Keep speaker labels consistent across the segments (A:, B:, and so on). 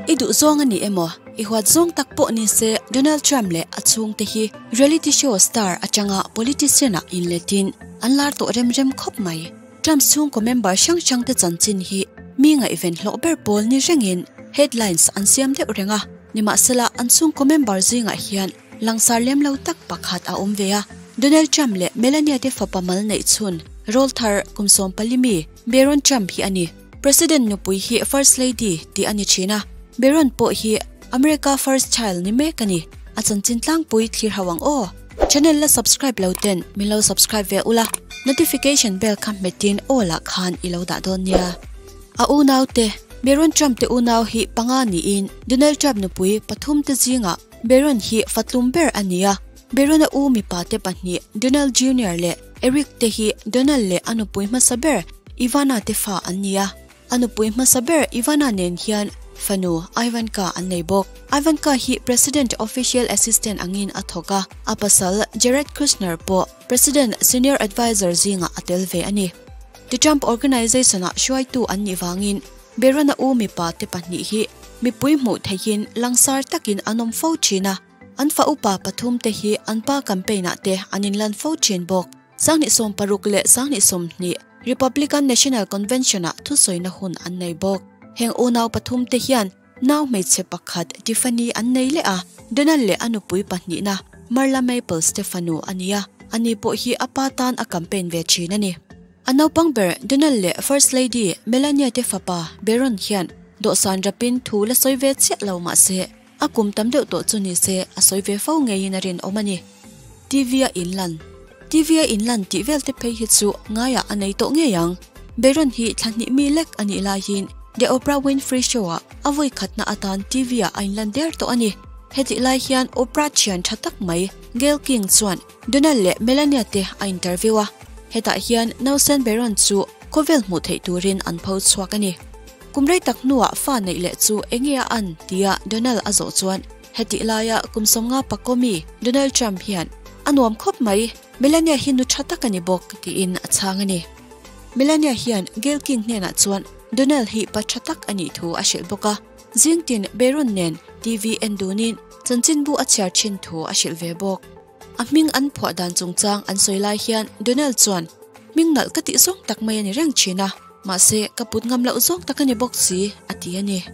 A: I duh zawng a ni emaw, i huat zawng tak pawh ni se Donald Trump leh a chhungte hi reality show star atanga politician-ah inletin an lar tawh rem rem khawp mai. Trump chhungkaw member hrang hrangte chanchin hi mi ngaihven hlawh ber pawl ni rengin headlines an siam deuh reng a, nimahsela an chhungkaw member zingah hian langsar lem lo tak pakhat a awm ve a. Donald Trump leh Melania te fapa mal neih chhun rawlthar kum 14 mi Barron Trump hi a ni. President nupui hi First Lady tih a ni thin a, Barron pawh hi America First Child ni mek a ni. A chanchin tlangpui thlir ho ang aw. Channel la subscribe lo ten min lo subscribe ve ula, notification bell kha hmetin all ah khan i lo dah dawn nia. A unau te, Barron Trump te unau hi panga niin Donald Trump nupui pathum te zingah Barron hi fatlum ber a ni a. Barron-a u mipa te pahnih Donald Junior leh Eric te hi Donald leh a nupui hmasa ber Ivana te fa an ni a. A nupui hmasa ber Ivana nen hian fanu Ivanka an nei bawk. Ivanka hi President Official Assistant angin a thawk a, a pasal Jared Kushner pawh President Senior Advisor zingah a tel ve a ni. The Trump Organization-ah hruaitu an nih vangin Barron-a u mipa te pahnih hi mipui hmuh theihin langsar takin an awm fo thin a. An fa upa pathum te hi an pa campaign-ah te an inlan fo thin bawk. 2060 leh 2020 Republican National Convention-ah thusawina hun an nei bawk. Heng unau pathum te hian nau hmeichhe pakhat Tiffany an nei leh a, Donald leh a nupui pahnihna Marla Maples te fanu a ni a, ani pawh hi a pa tan a campaign ve thin a ni. A naupang ber Donald leh First Lady Melania te fapa Barron hian dawhsan rapin thu la sawi ve chiah lo mah se, A kum tam deuh tawh chu ni se a sawi ve fo ngeiin a rinawm a ni. TV a inlan TV a inlan tih vel te phei hi chu ngaiah a nei tawh ngei ang. Barron hi thla hnih mi lek a nih laiin The Oprah Winfrey Show-ah a vawi khatna atan TV-ah a inlan der tawh a ni. Hetih lai hian Oprah thian tha tak mai Gayle King chuan Donald leh Melania te a interview a. Hetah hian Nausen Barron chu khawvel hmuh theih turin an pho chhuak a ni. Kum rei tak hnuah fa neih leh chu enge a an tia Donald a zawh chuan hetih laia kum 50 pakomi Donald Trump hian a nuam khawp mai, Melania hi nu tha tak a ni bawk tiin a chhang a ni. Melania hian Gayle King hnenah chuan Donald hi pa tha tak a nih thu a hrilh bawk a, zingtin Barron nen TV en dunin chanchinbu a chhiar thin thu a hrilh ve bawk. A hming an phuah dan chungchang an sawi lai hian Donald chuan hming nalh ka tih zawng tak mai a ni reng thin a, mahse ka put ngam loh zawng tak a ni bawk si a ti a ni.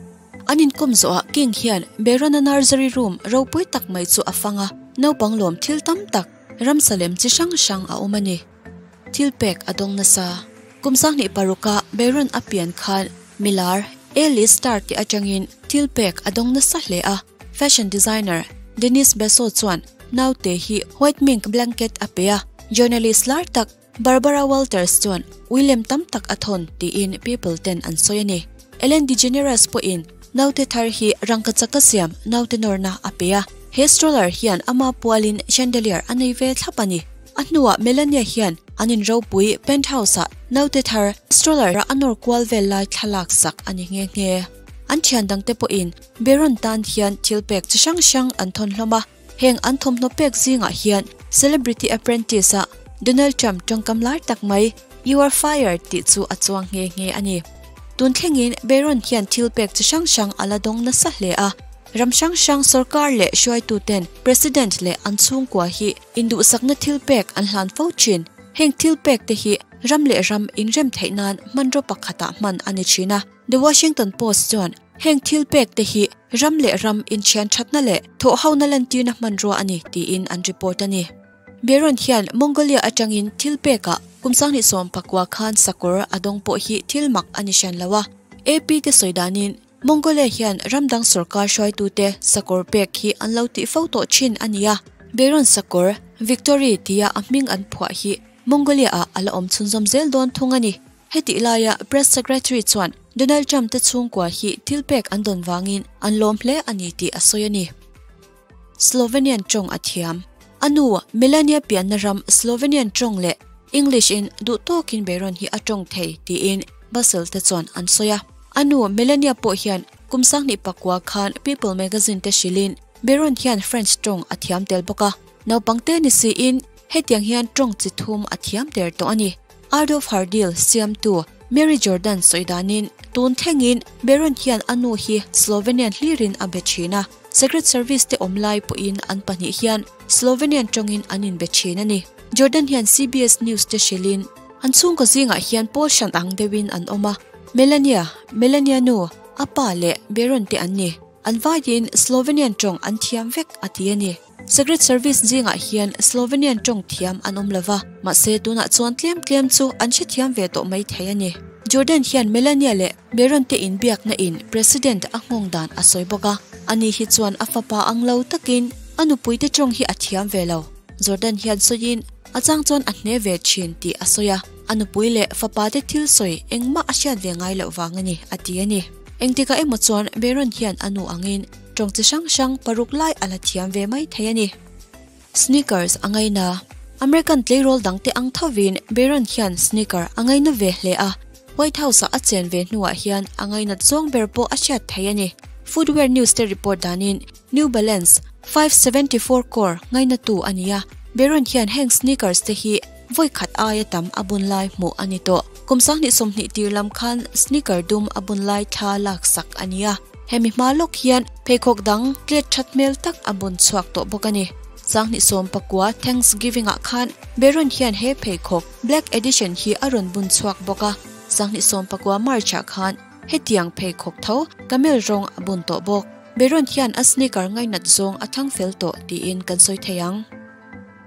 A: An inkawm zawhah King hian Barron-a nursery room ropui tak mai chu a fang a, naupang lawm thil tam tak, ramsa lem chi hrang hrang a awm a ni. Thil pek a dawng nasa. Kum 2006-a Barron a pian khan milar A-list star te atangin thil pek a dawng nasa hle a. Fashion designer Denise Besso chuan naute hi white mink blanket a pe a, journalist lar tak Barbara Walters chuan ui lem tam tak a thawn tiin People ten an sawi a ni. Ellen DeGeneres pawhin naute thar hi rangkachak a siam naute nawrna a pe a, he stroller hian ama pualin chandelier a nei ve thlap a ni. A hnuah Melania hian an inropui penthouse-ah naute thar stroller a nawr kual vel lai thlalak sak a ni nghe nghe. An thian dangte pawhin Barron tan hian thil pek chi hrang hrang an thawn hlawm a, heng an thawmhnaw pek zingah hian Celebrity Apprentice-a Donald Trump tawngkam lar tak mai You are fired tih chu a chuang nghe nghe a ni. Tun thlengin Barron hian thil pek chi hrang hrang a la dawng nasa hle a, ram hrang hrang sorkar leh hruaituten President leh an chhungkua hi induhsakna thil pek an hlan fo thin. Heng thil pek te hi ram leh ram inrem theih nan hmanraw pakhatah hman a ni thin a. The Washington Post chuan heng thil pek te hi ram leh ram inthian thatna leh thawhhona lantirna hmanrua a ni tiin an report a ni. Barron hian Mongolia atangin thil pekah kum 2019 khan sakawr a dawng pawh hi thil mak a ni hran lo a. AP te sawi danin Mongolia hian ram dang sorkar hruaitute sakawr pek hi an lo tih fo tawh thin a ni a. Barron sakawr Victory tia a hming an phuah hi Mongolia-ah a la awm chhunzawm zel dawn thung a ni. Hetih laia Press Secretary chuan Donald Trump te chhungkua hi thil pek an dawn vangin an lawm hle a ni tih a sawi a ni. Slovenian tawng a thiam. A nu, Melania pianna ram Slovenian tawng leh English in duh tawkin Barron hi a tawng thei tiin Bustle te chuan an sawi a. A nu, Melania pawh hian kum 2009 khan People magazine te hrilhin Barron hian French tawng a thiam tel bawk a. Naupangte ni siin hetiang hian tawng chi thum a thiam der tawh a ni. Art of Her Deal siamtu Mary Jordan sawi danin tun thlengin Barron hian a nu hi Slovenian hlirin a be thin a, Secret Service te awm lai pawhin an pahnih hian Slovenian tawngin an inbe thin a ni. Jordan hian CBS News te hrilhin, An chhungkaw zingah hian pawl hran ang deuhin an awm a, Melania, Melania nu, a pa leh Barron te an ni. An vaiin Slovenian tawng an thiam vek a ti a ni. Secret Service zingah hian Slovenian tawng thiam an awm lova, mahse tunah chuan tlem tlem chu an hrethiam ve tawh mai thei a ni. Jordan hian Melania leh Barron te inbiakna in President a nghawng dan a sawi bawk a, ani hi chuan a fapa ang lo takin a nupuite tawng hi a thiam ve lo. Jordan hian sawiin a chang chuan a hne ve thin tih a sawi a, a nupui leh fapa te thil sawi engmah a hriat ve ngai loh vang a ni a ti a ni. Engtikah emaw chuan Barron hian a nu angin Tawng chi hrang hrang paruk lai a la thiam ve mai thei a ni. Sneakers a ngaina. American tleirawl dangte ang thovin Barron hian sneaker a ngaina ve hle a, White House-ah a chen ve hnuah hian a ngainat zawng ber pawh a hriat thei a ni. Footwear News te report danin New Balance 574 Core ngainatu a ni a, Barron hian heng sneakers te hi vawi khat aia tam a bun lai hmuh a ni tawh. Kum 2020 tir lam khan sneaker dum a bun lai thla laksak a ni a. Hemi hma lawk hian pheikhawk dang tlet that hmel tak a bun chhuak tawh bawk a ni. 2019 Thanksgiving ah khan Barron hian he pheikhawk Black Edition hi a rawn bun chhuak bawk a. 2019 March ah khan hetiang pheikhawk tho camel rawng a bun tawh bawk. Barron hian a sneaker ngainat zawng a thlang fel tawh tiin kan sawi thei ang.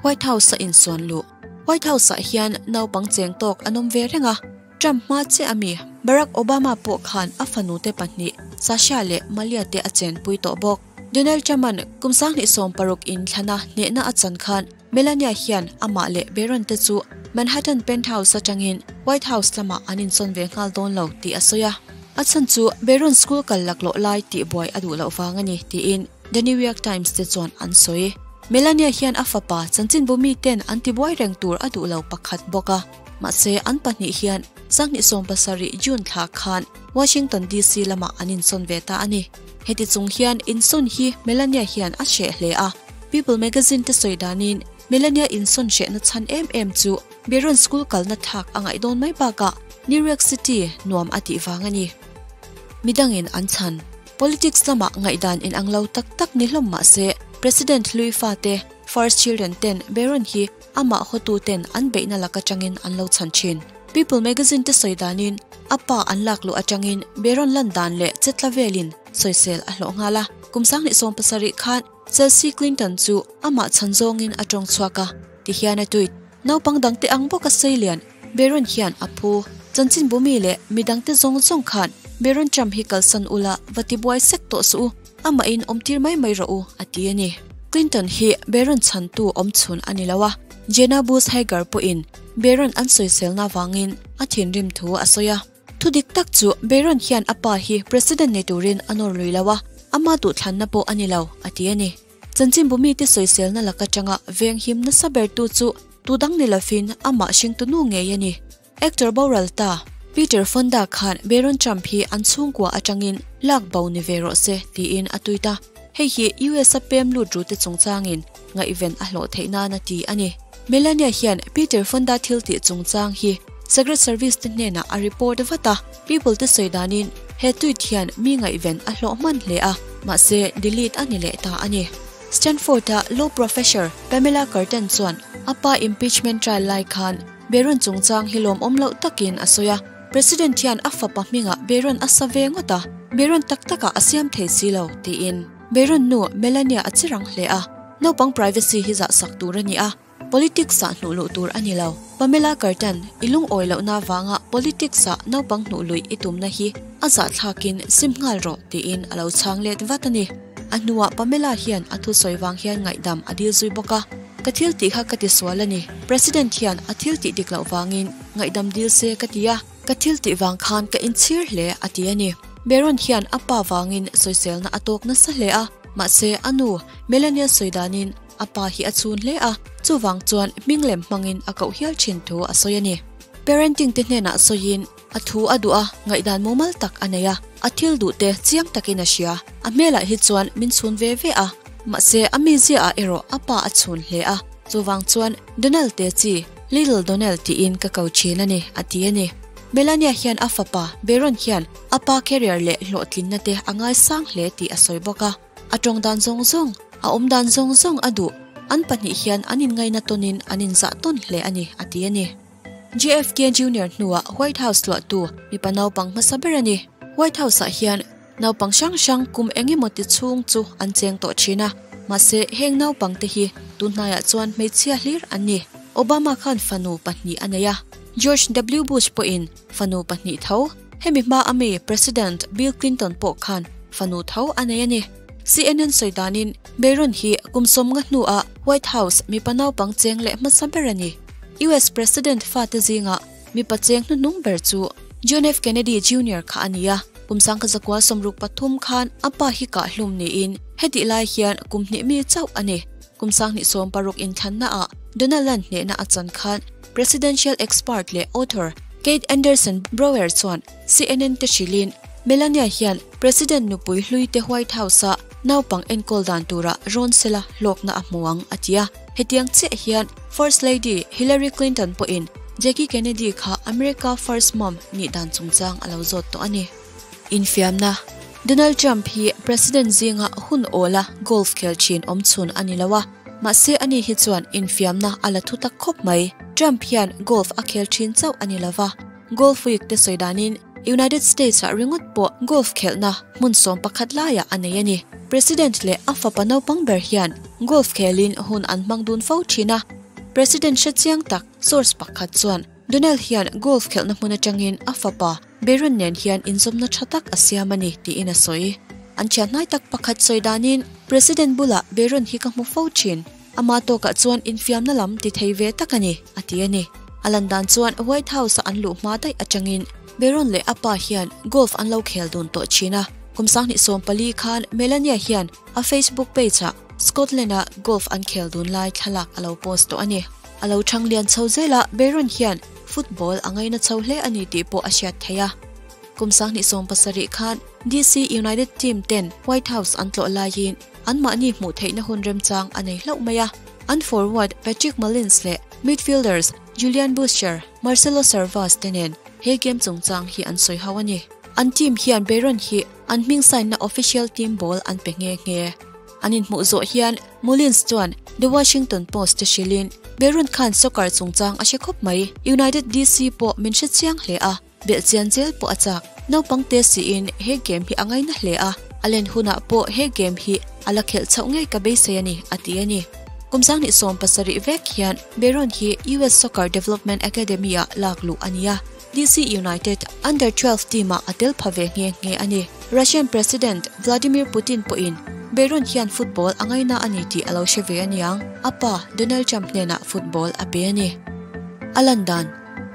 A: White House a insawn luh. White House ah hian naupang cheng tawk an awm ve reng a. Trump hma chiah a mi Barack Obama pawh khan a fanute pahnih Sasha leh Malia te a chenpui tawh bawk. Donald Trump-a'n kum 2016 inthlana hnehna a chan khan Melania hian amah leh Barron te chu Manhattan penthouse atangin White House lamah an insawn ve nghal dawn lo tih a sawi a. A chhan chu Barron school kal laklawh lai tihbuai a duh loh vang a ni tiin The New York Times te chuan an sawi. Melania hian a fapa chanchinbu miten an tibuai reng tur a duh lo pakhat bawk a. Mahse, an pahnih hian 2017 June thla khan Washington DC lamah an insawn ve ta a ni. Heti chung hian insawn hi Melania hian a hreh hle a. People magazine te sawi danin Melania insawn hrehna chhan em em chu Barron School kalna thlak a ngaih dawn mai bakah New York City nuam a tih vang a ni. Midangin an chhan. Politics lamah ngaihdan inang lo tak tak ni hlawm mahse President hlui fate, First Children ten Barron hi Amah hotu ten an beihna lak atangin an lo chhan thin. People magazine te sawi danin a pa an lak luh atangin Barron lan dan leh che tla velin sawisel a hlawh nghal a. Kum 2017 khan Chelsea Clinton chu amah chhan zawngin a tawng chhuak a, tihian a tweet, Naupang dangte ang bawka seilian Barron hian a phu. Chanchinbu mi leh midangte zawng zawng khan Barron Trump hi kalsan ula va tibuai sek tawh suh u. Amahin awmtir mai mai rawh u, a ti a ni. Clinton hi Barron chhantu awmchhun a ni lo a, Jenna Bush Hager pawhin Barron an sawiselna avangin a thinrim thu a sawi a. Thu dik tak chu Barron hian a pa hi President nei turin a nawr lui lo a, ama duhthlanna pawh a ni lo, a ti a ni. Chanchinbu mite sawiselna lak atanga venghim nasa bertu chu tudang ni lovin amah hringtunu ngei a ni. Actor boral ta, Peter Fonda khan Barron Trump hi an chhungkua atangin lak bo ni ve rawh se tiin a tweet a, hei hi US a pem lut rute chungchangin ngaihven a hlawh theih nan a ti a ni. Melania hian Peter Fonda thil tih chungchang hi Secret Service te hnenah a report vat a, People te sawi danin he tweet hian mi ngaihven a hlawh hman hle a, mahse delete a ni leh ta a ni. Stanford-a law professor Pamela Curtin chuan a pa impeachment trial lai khan Barron chungchang hi lawmawm loh takin a sawi a, President hian a fapa hmingah Barron a sa ve ngawt a, Barron tak takah a siam thei si lo, tiin Barron nu Melania a che rang hle a, naupang privacy hi zahsak tur a ni a, politics-ah hnuh luh tur a ni lo. Pamela Curtin, i lungawi lohna vanga politics-ah naupang hnuh luih i tumna hi a zahthlakin sim nghal rawh, tiin a lo chhang let vat a ni. A hnuah Pamela hian a thusawi vang hian ngaihdam a dil zui bawk a. Ka thil tih kha ka ti sual a ni. President hian a thil tih dik loh vangin ngaihdam dil se ka ti a, ka thil tih vang khan ka inchhir hle a ti a ni. Barron hian a pa vangin sawiselna a tawk nasa hle a, mahse a nu Melania sawi danin a pa hi a chhun hle a, chuvang chuan hming lem hmangin a koh hial thin thu a sawi a ni. Parenting te hnenah sawiin a thu a duh a, ngaihdan mumal tak a nei a, a thil duh te chiang takin a hria. A hmelah hi chuan min chhun ve ve a, mahse a mizia ah erawh a pa a chhun hle a, chuvang chuan Donald te chi, Little Donald tiin ka ko thin a ni, a ti a ni. Melania hian a fapa Barron hian a pa career leh hlawhtlinna te a ngaisang hle tih a sawi bawk a. A tawng dan zawng zawng, a awm dan zawng zawng a duh. An pahnih hian an inngaina tawnin an inzah tawn hle a ni, a ti a ni. JFK Junior hnuah White House luahtu mipa naupang hmasa ber a ni. White House-ah hian naupang hrang hrang kum eng emaw ti chhung chu an cheng tawh thin a, mahse heng naupangte hi tunhnaiah chuan hmeichhia hlir an ni. Obama khan fanu pahnih a nei a, George W. Bush pawhin fanu pahnih tho. Hemi hma ami President Bill Clinton pawh khan fanu tho a nei a ni. CNN sawi danin Barron hi kum sawmnga hnuah White House mipa naupang cheng leh hmasa ber a ni. US President fate zingah mipa cheng hnuhnung ber chu John F. Kennedy Junior kha a ni a, kum sangkhat zakua 63 khan a pa hi kah hlum niin hetih lai hian kum hnih mi chauh a ni. Kum 2016 inthlannaah Donald-a'n hnehna a chan khan Presidential expert leh author Kate Anderson Brower chuan CNN te hrilhin Melania hian President nupui hlui te White House-a naupang enkawl dan tura rawn sela hlawkna a hmu ang a ti a. Hetiang chiah hian First Lady Hillary Clinton pawhin Jackie Kennedy kha America First Mom nih dan chungchang a lo zawt tawh a ni. Infiamna, Donald Trump hi President zinga hun awla golf khel thin awmchhun a ni lo a. Mahse ani hi chuan infiamna a la thu tak khawp mai. Trump hian golf a khel thin chauh a ni lova, Golf Week te sawi danin United States ah ringawt pawh golf khelhna hmun 11 laiah a nei a ni. President leh a fapa naupang ber hian golf khelin hun an hmang dun fo thin a. President hrechiang tak source pakhat chuan Donald hian golf khelhna hmun atangin a fapa Barron nen hian inzawmna tha tak a siam a ni tiin a sawi. An thian hnai tak pakhat sawi danin President bulah Barron hi ka hmu fo thin. Ama tawkah chuan infiamna lam ti thei ve tak a ni, a ti a ni. A lan dan chuan White House-a an luh hma daih atangin Barron leh a pa hian golf an lo khel dun tawh thin a. Kum 2014 khan Melania hian a Facebook page-ah Scotland-a golf an khel dun lai thlalak a lo post tawh a ni. A lo thang lian chho zela Barron hian football a ngaina chho hle a ni tih pawh a hriat theih a. Kum 2017 khan DC United team ten White House an tlawh laiin anmahni hmuh theihna hun remchang a nei hlauh mai a. An forward Patrick Mullins leh midfielders Julian Buescher, Marcelo Sarvas te nen he game chungchang hi an sawi ho a ni. An team hian Barron hi an hming sign na official team ball an pe nghe nghe. An inhmuh zawh hian Mullins chuan The Washington Post te hrilhin, Barron khan soccer chungchang a hre khawp mai. United DC pawh min hre chiang hle a, belhchian zel pawh a chak. Naupang te siin he game hi a ngaina hle a, a len hunah pawh he game hi a la khelh chhoh ngei ka beisei a ni, a ti a ni. Kum 2017 vek hian Barron hi US Soccer Development Academy-ah lak luh a ni a. DC United Under 12 team-ah a tel pha ve nghe nghe a ni. Russian President Vladimir Putin pawhin Barron hian football a ngaina a ni tih a lo hre ve a niang. A pa Donald Trump hnenah football a pe a ni. A lan dan,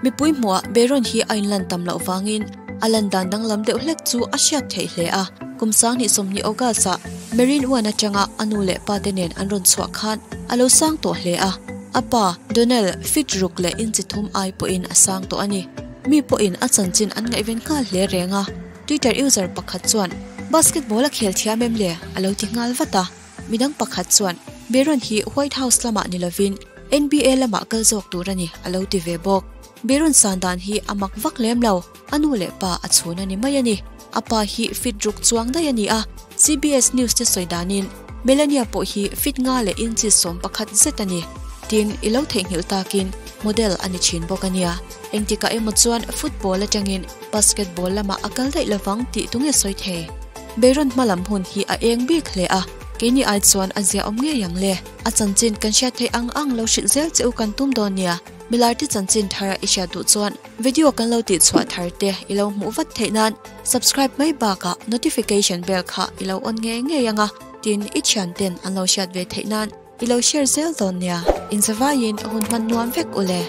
A: Mipui hmuhah Barron hi a inlan tam loh vangin a lan dan danglam deuh hlek chu a hriat theih hle a. Kum 2020 August-ah Marine One atanga a nu leh pa te nen an rawn chhuah khan a lo sang tawh hle a. A pa, Donald, feet ruk leh inchi thum ai pawhin a sang tawh a ni. Mi pawhin a chanchin an ngaihven nghal hle reng a. Twitter user pakhat chuan, Basketball a khel thiam em le? a lo ti nghal vat a. Midang pakhat chuan, Barron hi White House lamah ni lovin NBA lamah kal zawk tur a ni, a lo ti ve bawk. Barron san dan hi a mak vak lem lo, a nu leh pa a chhun a ni mai a ni. A pa hi feet ruk chuang daih a ni a, CBS News te sawi danin Melania pawh hi feet nga leh inches 11 zet a ni. Tin, i lo theihnghilh takin model a ni thin bawk a nia. Engtikah emaw chuan football atangin basketball lamah a kal daih lovang tih tunge sawi thei. Barron hma lam hun hi a eng bik hle a, keini ai chuan a ziaawm ngei ang le. A chanchin kan hriat theih ang ang lo hrilh zel che u kan tum dawn nia. Milarte chanchin thar i hriat duh chuan video kan lo tihchhuah thar te i lo hmuh vat theih nan subscribe mai bakah notification bell kha i lo on ngei ngei ang a, tin i thian ten an lo hriat ve theih nan i lo share zel dawn nia. Inzavaiin hun hman nuam vek u le.